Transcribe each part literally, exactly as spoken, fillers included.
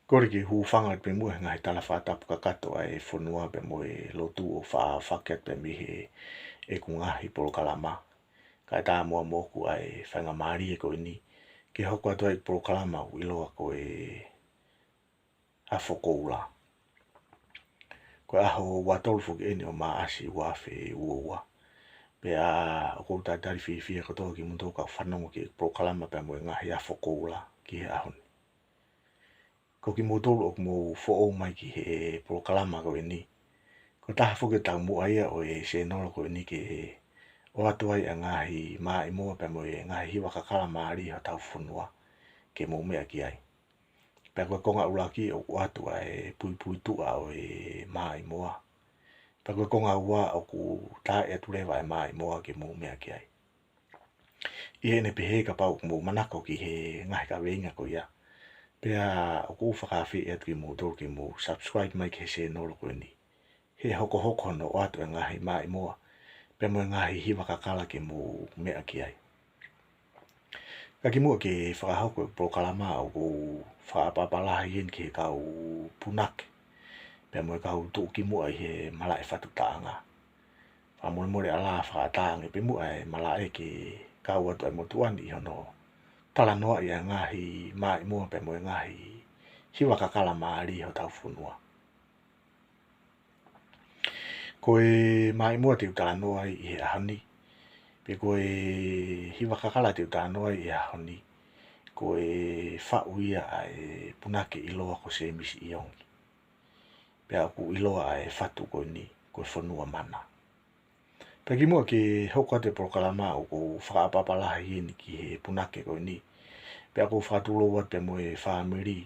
Kole ke u hūfanga atu pē muʻa he ngaahi tala fakatapu kakato ʻa e fonua pea mo e lotu ʻo faʻa fakahoko atu pē mei heʻeku ngaahi polokalama. Kae ʻatā muʻa moʻoku ʻa e faingamālie ko eni ke hoko atu ai e polokalama ʻoku ʻiloa ko e Afokoula. Ko e ʻaho ua tolu foki eni ʻo Maʻasi ua afe ua ua. Pea ʻoku ou talitali fiefia kotoa kimoutolu kau fanongo ki he polokalama pea mo e ngaahi Afokoula ki he ʻaho ni. Ko kimoutolu ʻoku mou foʻou mai ki he polokalama ko eni, ko e taha foki e taumuʻa ia ʻo e sēnolo ko eni ke ʻoatu ai ʻa e ngaahi maʻimoa pea mo e ngaahi hiva kakala mālie hotau fonua ke mou meʻa ki ai. Pea ko e konga ʻuluaki ʻoku ʻoatu ʻa e puipuituʻa ʻo e maʻimoa. Pea ko e konga ua ʻoku tā atu leva ʻa e maʻimoa ke mou meʻa ki ai. ʻI heʻene pehē, kapau ʻoku mou manako ki he ngaahi kaveinga ko ia, pea ʻoku ou fakaafeʻi atu kimoutolu ke mou subscribe mai ki he sēnolo ko eni, he ʻe hokohoko hono ʻoatu e ngaahi maʻimoa pea mo e ngaahi hiva kakala ke mou meʻa ki ai. Ka kimuʻa ke fakahoko e polokalama, ʻoku ou fakaʻapaʻapa lahi eni ki he kau punake pea mo e kau tuʻukimuʻa ʻi he malaʻe fatu taʻanga. Fakamolemole ʻalā, fakaʻatā ange pē muʻa e malaʻe ke kau atu ʻa e motuʻa ni ʻi hono talanoaʻi ʻa e ngaahi maʻimoa pea mo e ngaahi hiva kakala mālie hotau fonua. Ko e maʻimoa te u talanoa ai ʻi he ʻaho ni, pe ko e hiva kakala te u talanoa ai ʻi he ʻaho ni, ko e faʻu ia ʻa e punake ʻiloa ko Sēmisi ʻIongi. Pea ʻoku ʻiloa ʻa e fatu ko eni ko e Fonuamana. Pea kimuʻa ke hoko atu e polokalama, ʻoku ou fakaʻapaʻapa lahi eni ki he punake ko eni. Pea ʻoku ou fakatulou atu pea mo e fāmili,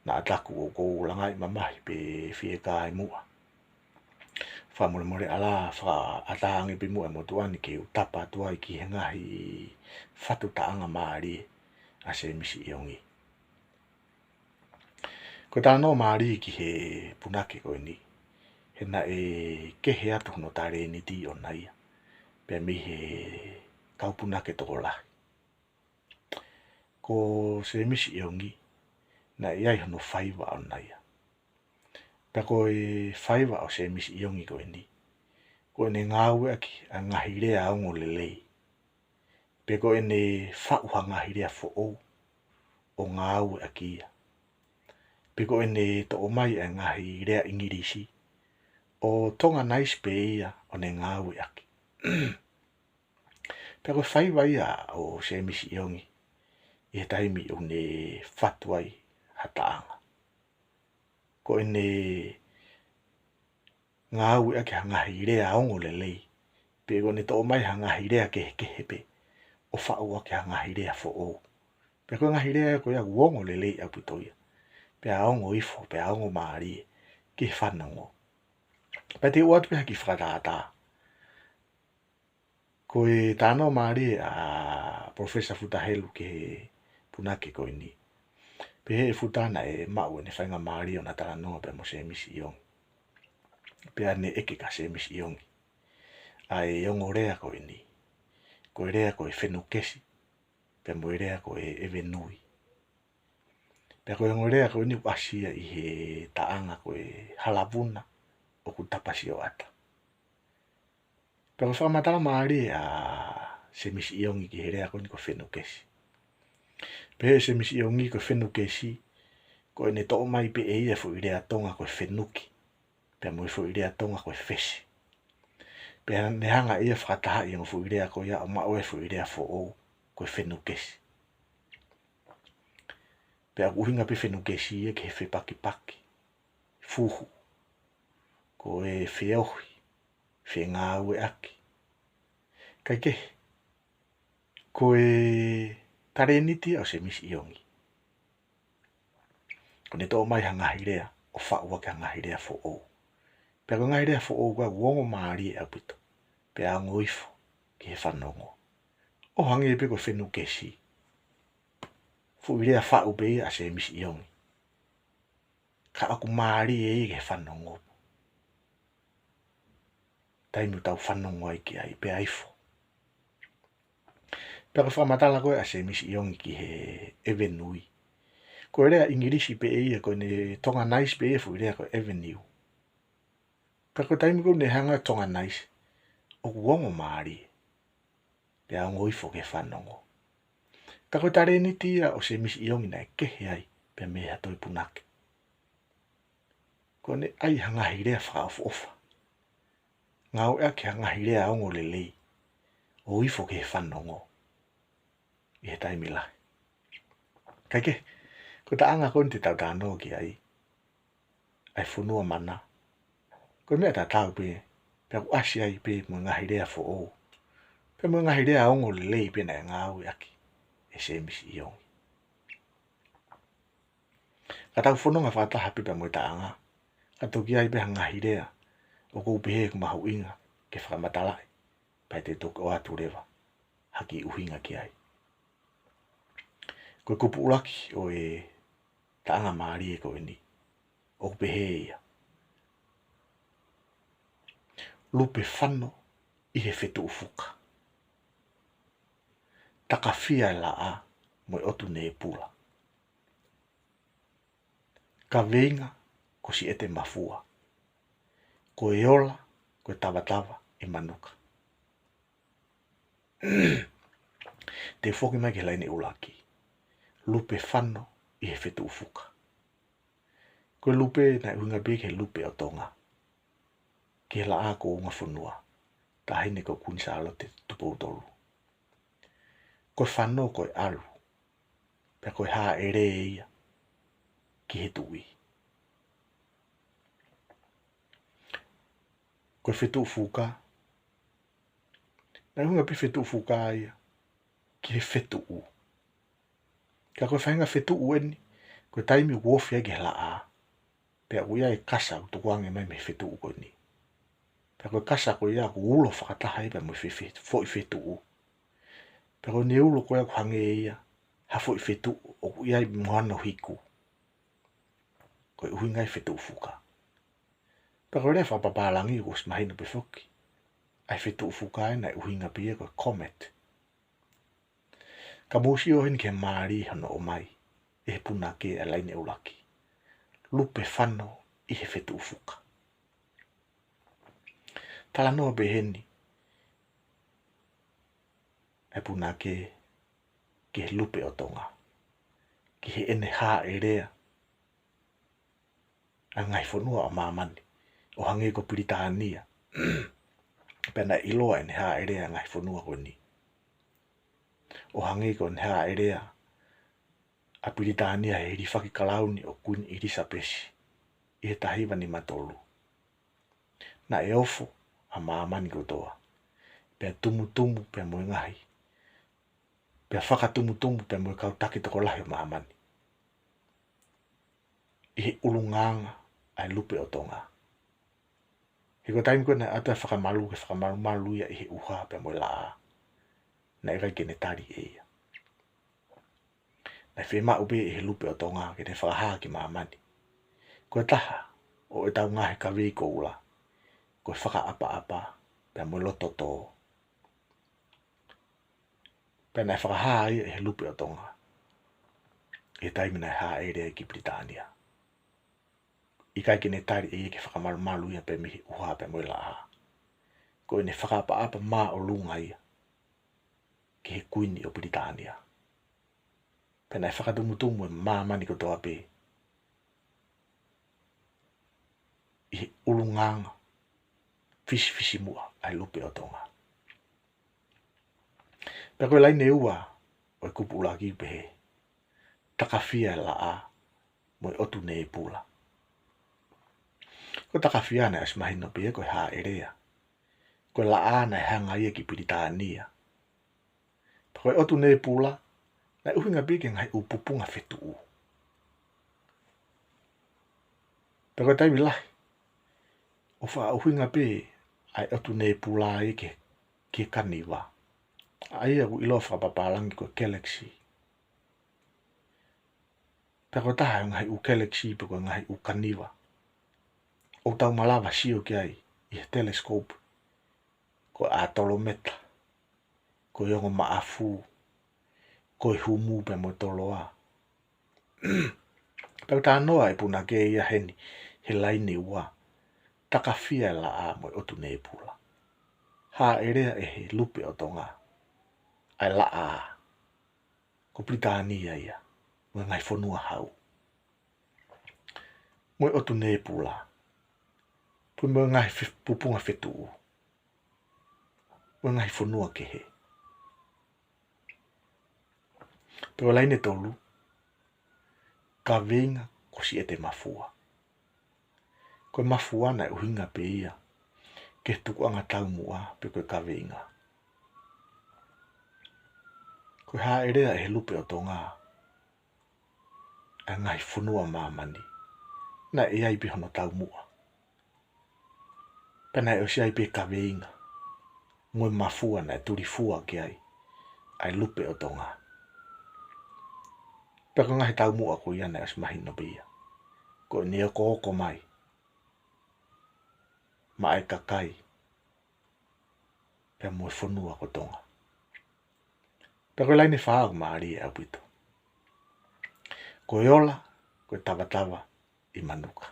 naʻa taku ʻoku ou langaʻi mamahi pē fiekaia muʻa. Fakamolemole ʻalā, fakaʻatā ange pē muʻa e motuʻa ni ke u tapa atu ai ki he ngaahi fatu taʻanga mālie ʻa Sēmisi ʻIongi. Ko e talanoa mālie ki he punake ko eni, he naʻe kehe atu hono talēniti ʻona ia pea mei he kau punake tokolahi. Ko Sēmisi ʻIongi, naʻe ʻi ai hono faiva ʻona ia. Pea ko e faiva ʻo Sēmisi ʻIongi ko eni, ko ʻene ngāueʻaki ʻa e ngaahi lea ongo lelei, pe ko ʻene faʻu ha ngaahi lea foʻou ʻo ngāueʻaki ia, pe ko ʻene toʻo mai ʻa e ngaahi lea ʻIngilisi ʻo Tonganise pē ia ʻo ne ngāueʻaki. Pea ko e faiva ia ʻo Sēmisi ʻIongi ʻi he taimi ʻoku ne fatu ai ha taʻanga, ko ʻene ngāueʻaki ha ngaahi lea ongo lelei, pe ko ʻene toʻo mai ha ngaahi lea kehekehe pē ʻo faʻu ʻaki ha ngaahi lea foʻou. Pea ko e ngaahi lea ko ia ʻoku ongo lelei ʻaupito ia, pea ongo ifo, pea ongo mālie ki he fanongo. Pea te u ʻoatu pē ha kiʻi fakatātā. Ko e talanoa mālie ʻa Professor Futa Helu ki he punake ko eni. Pehē ʻe Futa naʻe maʻu ʻene faingamālie ʻo na talanoa pea mo Sēmisi ʻIongi, pea ne ʻeke kia Sēmisi ʻIongi ʻa e ongo lea ko eni, ko e lea ko e fenukesi pea mo e lea ko e ʻevenui. Pea ko e ongo lea ko eni ʻoku ʻasi ia ʻi he taʻanga ko e Halavuna ʻoku Tapasioʻata. Pea ko e fakamatala mālie ʻa Sēmisi ʻIongi ki he lea ko eni ko e fenukesi. Pehē ʻe Sēmisi ʻIongi ko e fenukesi, ko ʻene toʻo mai pē ʻe ia e foʻi lea Tonga ko e fenuki, pea mo e foʻi lea Tonga ko e fesi. Pea ne hanga ʻe ia ʻo fakatahaʻi e ongo foʻi lea ko ia ʻo maʻu e foʻi lea foʻou ko e fenukesi. Pea ʻoku ʻuhinga pē fenukesi ia ki he fepakipaki, fuhu, ko e feohi, fengāueʻaki. Kae kehe, ko e talēniti ʻo Sēmisi ʻIongi, ko ʻene toʻo mai ha ngaahi lea ʻo faʻu ʻaki ha ngaahi lea foʻou. Pea ko e ngaahi lea foʻou ko ia ʻoku ongo mālie ʻaupito, pea ongo ifo ki he fanongo. ʻO hangē pē ko e fenukesi, foʻi lea faʻu pē ia ʻa Sēmisi ʻIongi, ka ʻoku mālie ia ki he fanongo. Taimi ʻoku tau fanongo ai ki ai, pea ifo. Pea ko e fakamatala ko ē ʻa Sēmisi ʻIongi ki he ʻevenui, Ko e lea ʻIngilisi pē ia, ko ʻene Tonganise pē ia e foʻi lea ko e avenue. Ka ko e taimi ko ē ne hanga ʻo Tonganise, ʻoku ongo mālie. Pea ongo ifo ki he fanongo. Ka ko e talēniti ia ʻo Sēmisi ʻIongi naʻe kehe ai pea mei ha toe punake. Ko ʻene ʻai ha ngaahi lea fakaʻofoʻofa. Ngāueʻaki ha ngaahi lea ongo lelei, ʻo ifo ki he fanongo ʻi he taimi lahi. Kae kehe, ko e taʻanga ko eni te tau talanoa ki ai, ʻa e fonua mana, ko e meʻa tatau pē, pea ʻoku ʻasi ai pē mo e ngaahi lea foʻou, pea mo e ngaahi lea ongo lelei pē naʻe ngāueʻaki ʻe Sēmisi ʻIongi. Ka tau fononga fakataha pē pea mo e taʻanga, ka toki ʻi ai pē ha ngaahi lea ʻoku ou pehē ʻoku mahuʻinga ke fakamatalaʻi, pea te u toki ʻoatu leva ha kiʻi ʻuhinga ki ai. Ko e kupu ʻuluaki ʻo e taʻanga mālie ko eni, ʻoku pehē ia: Lupe fano ʻi he fetuʻu fuka. Takafia e laʻā mo e ʻotu nēpula. Kaveinga ko Siʻete Mafua. Ko e ola, ko e tavatava ʻi Manuka. Te u foki mai ki he laine ʻuluaki. Lupe fano ʻi he fetuʻu fuka. Ko e lupe naʻe ʻuhinga pē ki he Lupe ʻo Tonga, ki he Laʻā kuo Ungafonua, Taʻahine ko Kuini Sālote Tupou Tolu. Ko e fano ko e ʻalu, pea ko e hāʻele ia ki he tuʻi. Ko e fetuʻu fuka, naʻe ʻuhinga pē fetuʻu fuka ia ki he fetuʻu. Ka ko e faʻahinga fetuʻu eni, ko e taimi ʻoku ofi ai ki he laʻā, pea ʻoku ʻi ai e kasa ʻoku tukuange mai mei he fetuʻu ko eni. Pea ko e kasa ko ia ʻoku ulo fakataha ai pea mo e fe-, fe-, foʻi fetuʻu. Pea ko ʻene ulo ko ia ʻoku hangē ia ha foʻi fetuʻu ʻoku ʻi ai mo hano hiku. Ko e ʻuhinga ia e fetuʻu fuka. Pea ko e lea fakapapālangi ʻoku ʻosi mahino pē foki, ʻa e fetuʻu fuka ʻa ia naʻe ʻuhinga pē ia ko e comet. Ka mou sio heni ki he mālie hono ʻomai ʻe he punake ʻa e laine ʻuluaki. Lupe fano ʻi he fetuʻu fuka. Talanoa pē heni ʻa e punake ki he Lupe ʻo Tonga, ki heʻene hāʻele ʻa e ngaahi fonua ʻo māmani, ʻo hangē ko Pilitānia. Pea naʻe ʻiloa ʻene hāʻele ʻa e ngaahi fonua ko eni, ʻo hangē ko ʻene hāʻele ʻa Pilitānia he hilifaki kalauni ʻo Kuini ʻIlisapesi ʻi he taha hiva nima tolu. Naʻe ofo ʻa māmani kotoa, pea tumutumu pea mo e ngaahi, pea fakatumutumu pea mo e kau taki tokolahi ʻo māmani ʻi he ʻulungaanga ʻa e Lupe ʻo Tonga. He ko e taimi ko ē naʻe ʻatu ai e fakamalu ke fakamalumalu ia ʻi he ʻuha pea mo e laʻā, naʻe ʻikai ke ne tali ʻe ia. Naʻe fiemaʻu pē ʻe he Lupe ʻo Tonga ke ne fakahā ki māmani, ko e taha ʻo ʻetau ngaahi kavei koula, ko e fakaʻapaʻapa pea mo e loto tō. Pea naʻe fakahā ia ʻe he Lupe ʻo Tonga ʻi he taimi naʻe hāʻele ai ki Pilitānia. ʻIkai ke ne tali ʻe ia ke fakamalumalu ia pea mei he ʻuha pea mo e laʻā. Ko ʻene fakaʻapaʻapa māʻolunga ia ki he Kuini ʻo Pilitānia. Pea naʻe fakatumutumu e māmani kotoa pē ʻi he ʻulungaanga fisifisimuʻa ʻa e Lupe ʻo Tonga. Pea ko e laine ua ʻo e kupu ʻuluaki ʻoku pehē: Takafia e laʻā mo e ʻotu nēpula. Ko e takafia naʻe ʻosi mahino pē ia ko e hāʻele ia. Ko e laʻā naʻe hanga ia ki Pilitānia. Pea ko e ʻotu nēpula, naʻe ʻuhinga pē ia ki he ngaahi ʻū pupunga fetuʻu. Pea ko e taimi lahi, ʻoku faʻa ʻuhinga pē ʻa e ʻotu nēpula ia ki he, ki he kaniva, ʻa ia ʻoku ʻiloa fakapapālangi ko e kelekisi. Pea ko e taha e ngaahi ʻū kelekisi pe ko e ngaahi ʻū kaniva ʻoku tau malava sio ki ai ʻi he telescope, ko e ʻAtolometa, ko e Ongo Maʻafu, ko e Humu pea mo e Toloa. Pea ʻoku talanoa e punake ia heni he laine ua, takafia e laʻā mo e ʻotu nēpula. Hāʻelea ʻe he Lupe ʻo Tonga ʻa e laʻā, ko Pilitānia ia, mo e ngaahi fonua hau, mo e ʻotu nēpula, pea mo e ngaahi fe-, pupunga fetuʻu, mo e ngaahi fonua kehe. Pea ko e laine tolu, kaveinga ko Siʻete Mafua. Ko e mafua naʻe ʻuhinga pē ia ki he tukuʻanga taumuʻa pe ko e kaveinga. Ko e hāʻelea ʻe he Lupe ʻo Tonga ʻa e ngaahi fonua ʻo māmani, naʻe ʻi ai pē hono taumuʻa. Pea naʻe ʻosi ʻi ai pē kaveinga mo e mafua naʻe tulifua ki ai ʻa e Lupe ʻo Tonga. Pea ko e ngaahi taumuʻa ko ia naʻe ʻosi mahino pē ia, ko ʻene okooko mai maʻa e kakai pea mo e fonua ko Tonga. Pea ko e laine fā ʻoku mālie ʻaupito. Ko e ola, ko e tavatava ʻi Manuka.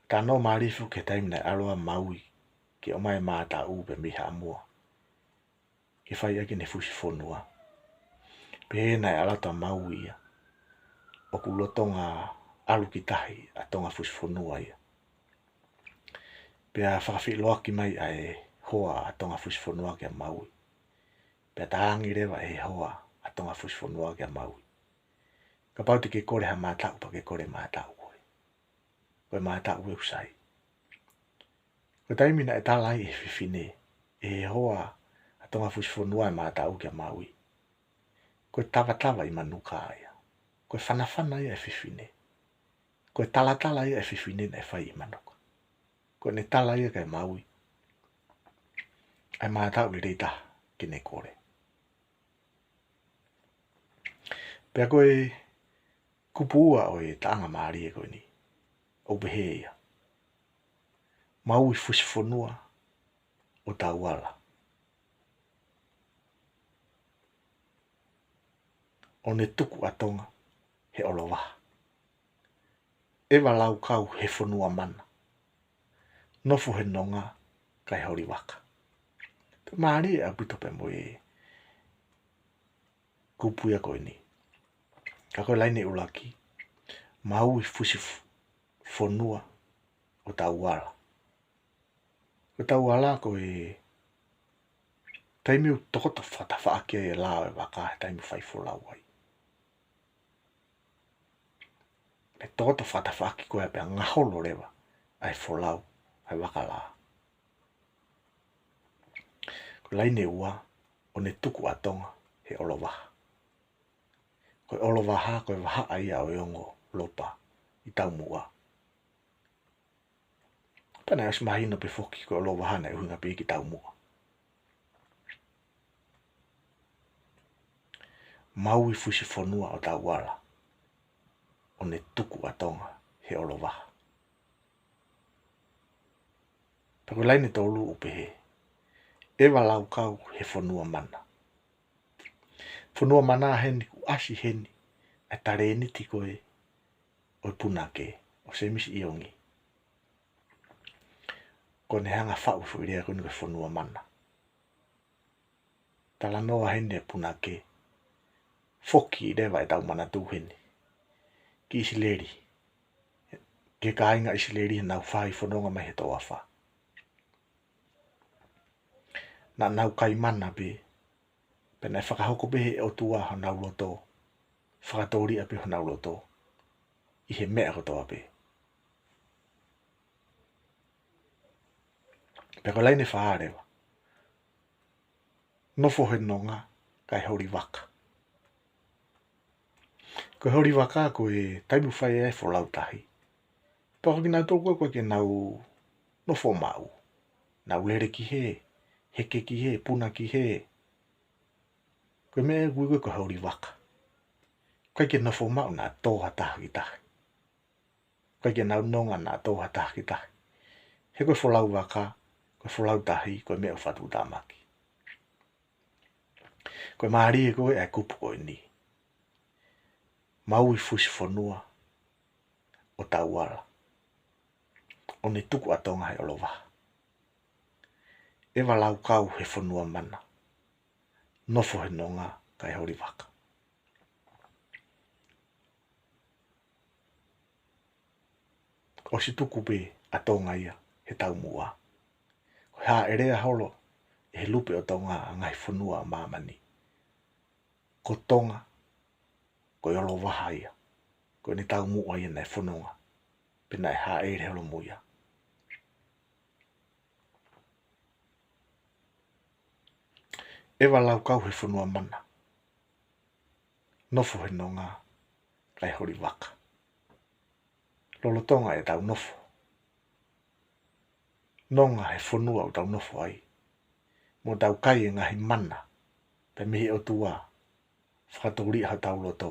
Talanoa mālie foki ki he taimi naʻe ʻalu ai ʻa Maui ke ʻomai e mātaʻu pē mei Haʻamoa ke fai ʻaki ʻene fusi fonua. Pea naʻe ʻalu atu ʻa Maui ia ʻoku lolotonga ʻalu ki tahi ʻa Tonga fusi fonua ia. Pea fakafeʻiloaki mai ʻa e hoa ʻa Tonga fusi fonua kia Maui. Pea talaange leva ʻe he hoa ʻa Tonga fusi fonua kia Maui, kapau te ke kole ha mātaʻu, pea ke kole mātaʻu koe. Ko e mātaʻu ʻoku sai. Ko e taimi naʻe tala ai ʻe he fefine, ʻe he hoa ʻa Tonga fusi fonua e mātaʻu kia Maui, ko e tavatava ʻi Manuka ia. Ko e fanafana ia ʻa e fefine. Ko e talatala ia ʻa e fefine naʻe fai ʻi Manuka. Ko ʻene tala ia kia Maui ʻa e mātaʻu lelei taha ke ne kole. Pea ko e kupu ua ʻo e taʻanga mālie ko eni, ʻoku pehē ia: Maui fusi fonua ʻo Tauala, ʻo ne tuku ʻa Tonga he ʻolovaha. ʻEva laukau he fonua mana, nofo he nonga kae holi vaka. Mālie ʻaupito pē mo e kupu ia ko eni. Ka ko e laine ʻuluaki, Maui fusi f-, fonua ʻo Tauala. Ko Tauala ko e taimi ʻoku tokoto fakatafaʻaki ai e lao ʻo e vaka he taimi ʻoku fai folau ai. ʻE tokoto fakatafaʻaki ko ia pea ngaholo leva ʻa e folau ʻa e vaka lā. Ko e laine ua, ʻo ne tuku ʻa Tonga he ʻolovaha. Ko e ʻolovaha ko e vahaʻa ia ʻo e ongo lopa ʻi taumuʻa. Pea naʻe ʻosi mahino pē foki ko e ʻolovaha naʻe ʻuhinga pē ki taumuʻa. Maui fusi fonua ʻo Tauala, ʻo ne tuku ʻa Tonga he ʻolovaha. Pea ko e laine tolu ʻoku pehē: ʻEva laukau he fonua mana. Fonua mana heni, kuo ʻasi heni ʻa e talēniti ko ē ʻo e punake, ʻo Semisi ʻIongi. Ko ʻene hanga faʻu e foʻi lea ko eni ko e fonua mana. Talanoa heni e punake, foki leva ʻetau manatu heni ki ʻIsileli, ki he kāinga ʻIsileli heʻenau fai fononga mai he toafa. Naʻa nau kai mana pē, pea naʻe fakahoko pē ʻe he ʻOtua honau loto, fakatōliʻa pē honau loto ʻi he meʻa kotoa pē. Pea ko e laine fā leva, nofo he nonga kae holi vaka. Ko e holi vaka ko e taimi ʻoku fai ai e folau tahi. Pea ko kinautolu ko ē ʻoku ʻikai ke nau nofo maʻu, nau lele ki hē, heke ki hē, puna ki hē. Ko e meʻa ʻoku ui ko ē ko e holi vaka. ʻIkai ke nofo maʻu, naʻa tō ha taha ki tahi. ʻIkai ke nau nonga, naʻa tō ha taha ki tahi. He ko e folau vaka, ko e folau tahi, ko e meʻa ʻoku fakatuʻutāmaki. Ko e mālie ko ē ʻa e kupu ko eni. maui fusi fonua ʻo tauala, ʻo ne tuku ʻa Tonga he ʻolovaha. ʻEva laukau he fonua mana, nofo he nonga kae holi vaka. ʻOsi tuku pē ʻa Tonga ia he taumuʻa. Ko e hāʻele holo ʻe he lupe ʻo Tonga ʻa e ngaahi fonua ʻo māmani. Ko Tonga, ko e ʻolovaha ia, ko ʻene taumuʻa ia naʻe fononga, pea naʻe hāʻele holo mo ia. ʻEva laukau he fonua mana, nofo he nonga kae holi vaka. Lolotonga ʻetau nofo, nonga he fonua ʻoku tau nofo ai, mo tau kai e ngaahi mana pea mei he ʻOtua, fakatōliʻa hotau loto,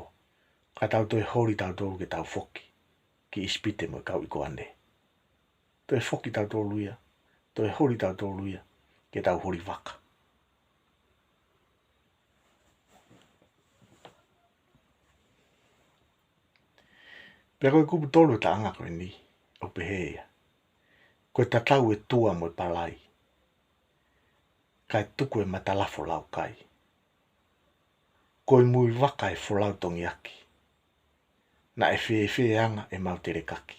ka tau toe holi tautolu ke tau foki ki ʻIsipite mo e kau ʻi Koane. Toe foki tautolu ia, toe holi tautolu ia ke tau holi vaka. Pea ko e kupu tolu ʻo e taʻanga ko eni, ʻoku pehē ia: Ko e tatau e tua mo e palai, kae tuku e matalafo laukai. Ko e mui vaka e folau tongiaki, naʻe fēfē anga ʻemau telekaki.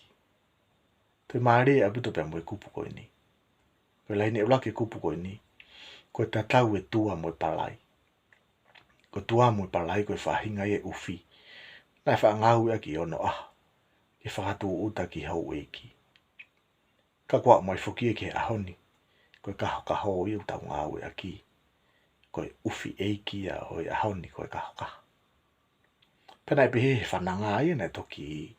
Toe mālie ʻaupito pea mo e kupu ko eni. Ko e laine ʻuluaki e kupu ko eni: Ko e tatau e tua mo e palai. Ko e tua mo e palai ko e faʻahinga ia e ʻufi naʻe faʻa ngāueʻaki ʻi onoʻaho ke fakatūʻuta ki houʻeiki. Ka kuo aʻu mai foki ia ki he ʻaho ni, ko e kahokaho ia ʻoku tau ngāueʻaki. Ko e ʻufi ʻeiki ia ʻo e ʻaho ni ko e kahokaho. Pea naʻe pehē he fananga ia naʻe toki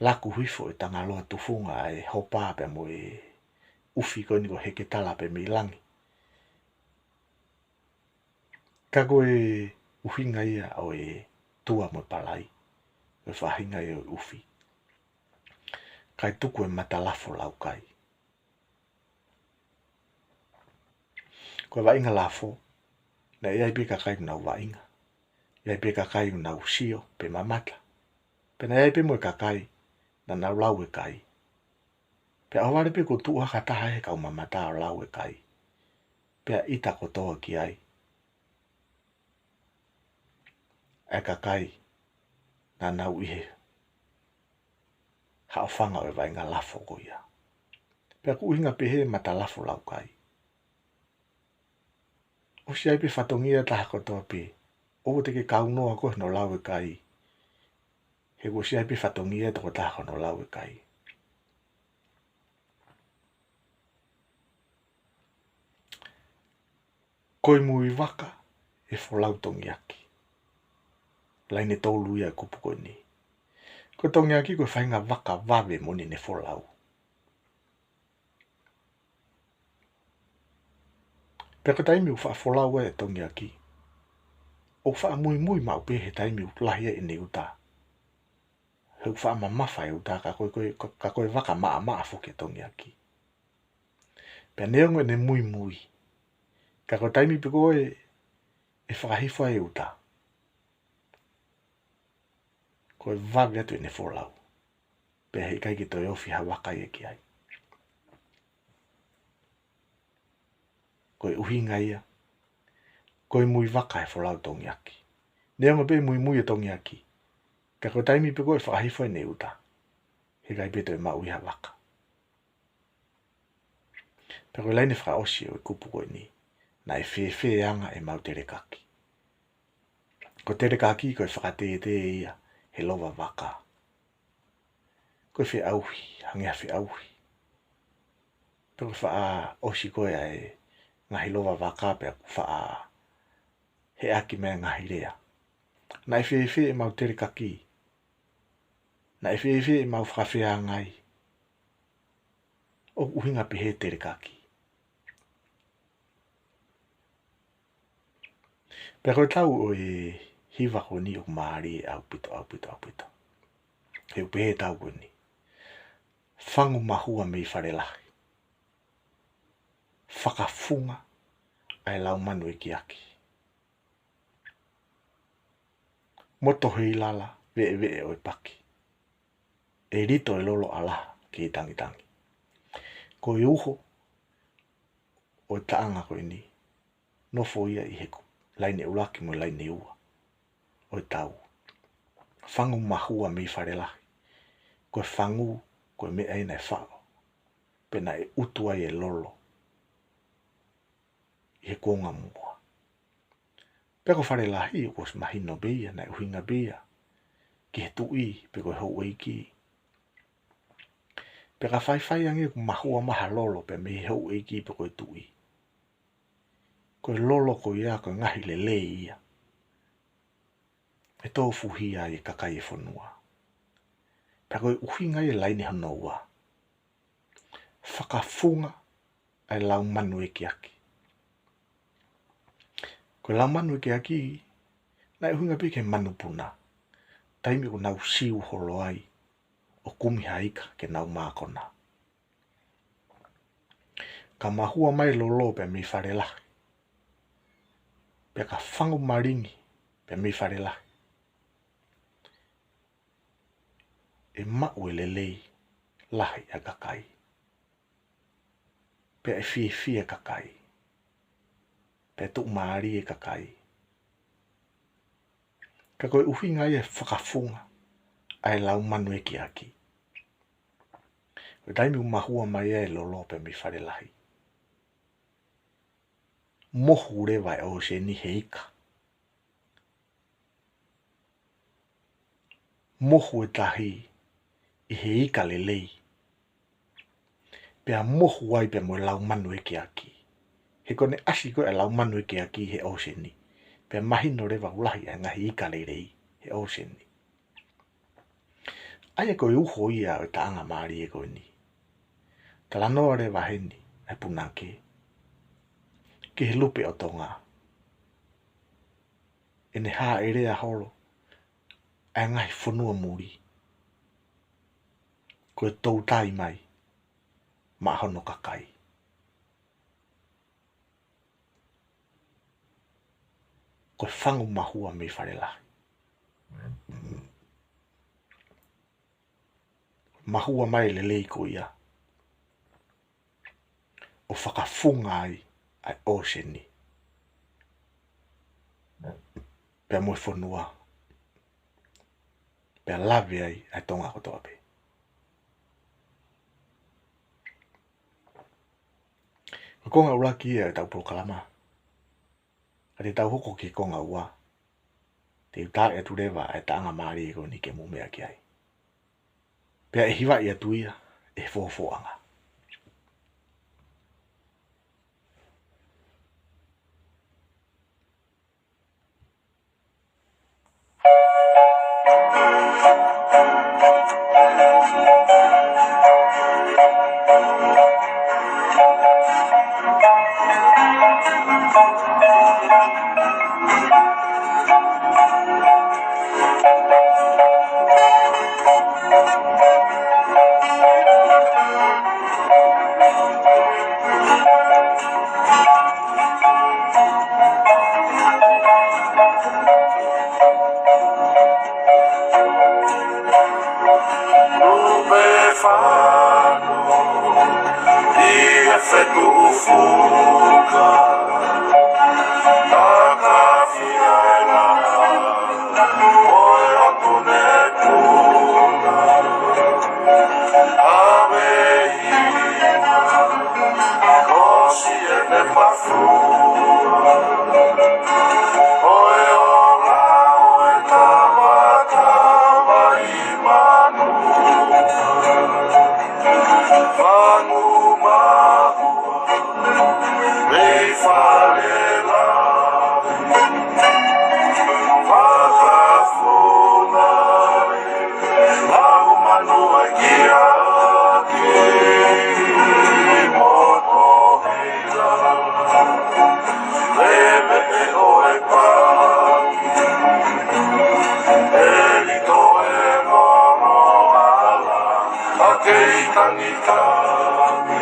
laku hifo ʻe Tangaloa Tufunga ʻa e hopa pea mo e ʻufi ko eni ko Heketala pea mei langi. Ka ko e ʻuhinga ia ʻo e tua mo e palai, ko e faʻahinga ia ʻo e ʻufi, kae tuku e matalafo laukai. Ko e vaʻinga lafo, naʻe ʻi ai pē kakai ʻoku nau vaʻinga, ʻi ai pē kakai ʻoku nau sio pe mamata, pea naʻe ʻi ai pē mo e kakai naʻa nau lau e kai. Pea ʻohovale pē kuo tuʻu hake ha taha he kau mamata ʻo lau e kai, pea ʻita kotoa ki ai ʻa e kakai naʻa nau ʻi he haʻofanga ʻo e vaʻinga lafo ko ia. Pea ʻoku ʻuhinga pehē matalafo laukai. ʻOsi ʻi ai pē fatongia taha kotoa pē, ʻoua te ke kaunoa koe hono lau e kai, he kuo ʻosi ʻi ai pē fatongia tokotaha hono lau e kai. Ko e mui vaka e folau tongiaki. Laine tolu ia e kupu ko eni. Ko e tongiaki ko e faʻahinga vaka vave moʻoni ʻene folau. Pea ko e taimi ʻoku faʻa folau ai e tongiaki, ʻoku faʻa muimui maʻu pē he taimi ʻoku lahi ai ʻene uta. He ʻoku faʻa mamafa e uta, ka ko e, ko e, ka ko e vaka maʻamaʻa foki e tongiaki. Pea neongo ʻene muimui, ka ko e taimi pē ko ē ʻe fakahifo ai e uta, ko e vave atu ʻene folau. Pea heʻikai ke toe ofi ha vaka ia ki ai. Ko e ʻuhinga ia, ko e mui vaka e folau tongiaki. Neongo pē muimui e tongiaki, ka ko e taimi pē ko ē ʻe fakahifo ai ʻene uta, heʻikai pē toe maʻu ia ha vaka. Pea ko e laine fakaʻosi ʻo e kupu ko eni: Naʻe fēfē anga ʻemau telekaki. Ko e telekaki ko e fakatētē ia he lova vaka. Ko e feʻauhi, hangē ha feʻauhi. Pea ko e faʻa ʻosi ko ē ʻa e ngaahi lova vaka pea ʻoku faʻa heʻaki mai e ngaahi lea. Naʻe fēfē ʻemau telekaki. Naʻe fēfē ʻemau fakafeangai. ʻOku ʻuhinga pehē telekaki. Pea ko e tau ʻo e hiva ko eni ʻoku mālie ʻaupito, ʻaupito, ʻaupito. He ʻoku pehē e tau ko eni: Fangu mahua mei fale lahi, fakafunga ʻa e laumanu ekiaki. Moto heilala, veʻeveʻe ʻo e paki. ʻE lito e lolo ʻa Laha ki he tangitangi. Ko e uho ʻo e taʻanga ko eni, nofo ia ʻi he ku-, laine ʻuluaki mo e laine ua ʻo e tau. Fangu mahua mei Falelahi. Ko e fangu, ko e meʻa ia naʻe faʻo, pea naʻe utu ai e lolo ʻi he kuonga muʻa. Pea ko Falelahi, kuo ʻosi mahino pē ia, naʻe ʻuhinga pē ia ki he tuʻi pe ko e houʻeiki. Pea ka faifai ange ʻoku mahua mai ha lolo pē mei he houʻeiki pe ko e tuʻi, ko e lolo ko ia ko e ngaahi lelei ia ʻe tofuhia ai e kakai e fonua. Pea ko e ʻuhinga ia e laine hono ua, fakafunga ʻa e lau manu ekiaki. Ko e lau manu ekiaki, naʻe ʻuhinga pē ki he manupuna, taimi ʻoku nau siu holo ai ʻo kumi ha ika ke nau mākona. Ka mahua mai lolo pē mei Falelahi, pea ka fangu malingi pē mei Falelahi, ʻe maʻu e lelei lahi ʻa e kakai, pea ʻe fiefia e kakai, pea tuʻumālie e kakai. Ka ko e ʻuhinga ia e fakafunga ʻa e lau manu ekiaki, ko e taimi ʻoku mahua mai ai e lolo pē mei Falelahi, mohu leva e ʻōseni he ika. Mohu e tahi ʻi he ika lelei, pea mohu ai pē mo e lau manu ekiaki. He ko ʻene ʻasi ko ē ʻa e lau manu ekiaki he ʻōseni, pea mahino leva ʻoku lahi ʻa e ngaahi ika lelei he ʻōseni. ʻA ia ko e uho ia ʻo e taʻanga mālie ko eni. Talanoa leva heni ʻa e punake ki he lupe ʻo Tonga, ʻene hāʻelea holo ʻa e ngaahi fonua muli, ko e toutai mai maʻa hono kakai. Ko e fangu mahua mei Falelahi. Mahua mai e lelei ko ia ʻo fakafunga ai ʻa e ʻōseni, pea mo e fonua, pea lave ai ʻa e Tonga kotoa pē. Ko e konga ʻuluaki ia ʻo ʻetau polokalama. Ka te tau hoko ki he konga ua, te u taaʻi atu leva ʻa e taʻanga mālie ko eni ke mou meʻa ki ai. Pea ʻe hivaʻi atu ia ʻe he fofoʻanga. Lupe fanu ʻi he fetuʻu fuka, takafia e mana ʻo e ʻOtu Nepuna. ʻAve ʻi he kosi ʻene mafua, ʻo e ola ʻo e tama tama ʻi Manu. Fanu mahua mei Falelahi, fakafunga lau manu ekiaki, moto heilala, veʻeveʻe ʻo e paki, ʻe lito e lolo ʻa Laha ki he tangitangi.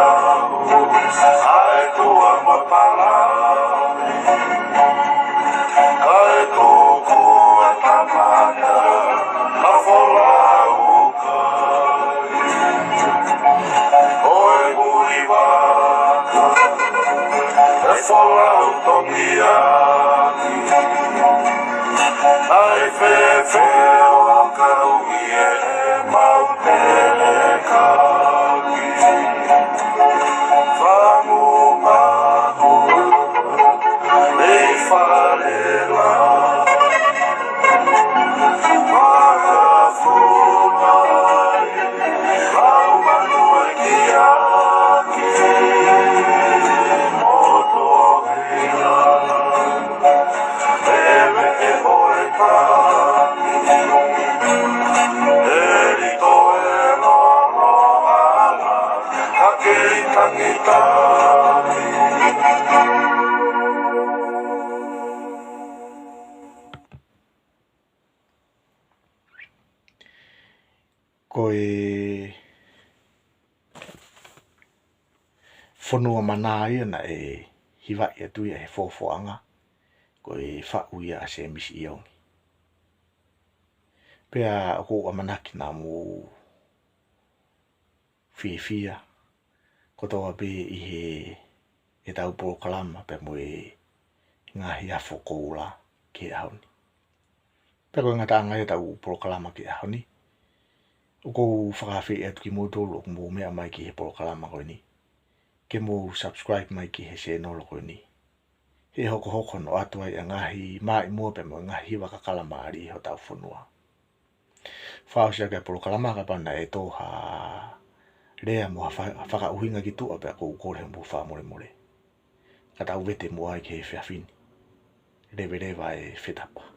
ʻa e kua mo e palani, ʻa e tuku ʻa e tangata, ʻa e folau kai, ʻo e mui vaka, ʻa e folau tongiaki, ʻa e fefeo kau ʻi he mau telekaki. Fangu mahu, ei fale la. Maka fumai, lau manuakiaki, moto hila. Mele e ʻoe ka, eli toe lolo ala, ka kei tangitani. Ko e fonua mana ia naʻe hivaʻi atu ia he fofoʻanga ko e faʻu ia ʻa Semisi ʻIongi. Pea ʻoku ou ʻamanaki naʻa mou fiefia kotoa pē ʻi he, ʻetau polokalama pea mo e ngaahi afo koula ki he ʻaho ni. Pea ko e ngataʻanga ia ʻetau polokalama ki he ʻaho ni. ʻOku ou fakaafeʻi atu kimoutolu ʻoku mou meʻa mai ki he polokalama ko eni, ke mou subscribe mai ki he sēnolo ko eni. He hokohoko hono ʻoatu ai ʻa e ngaahi maʻimoa pea mo e ngaahi hiva kakala mālie ʻi hotau fonua. Fakaʻosi ʻaki ʻa e polokalama, kapau naʻe tō ha lea mo ha fa-, fakaʻuhinga ki tuʻa pea ʻoku ou kole hoʻomou fakamolemole. Ka tau vete muʻa ai ki he efiafi ni. Leveleva e fetapa.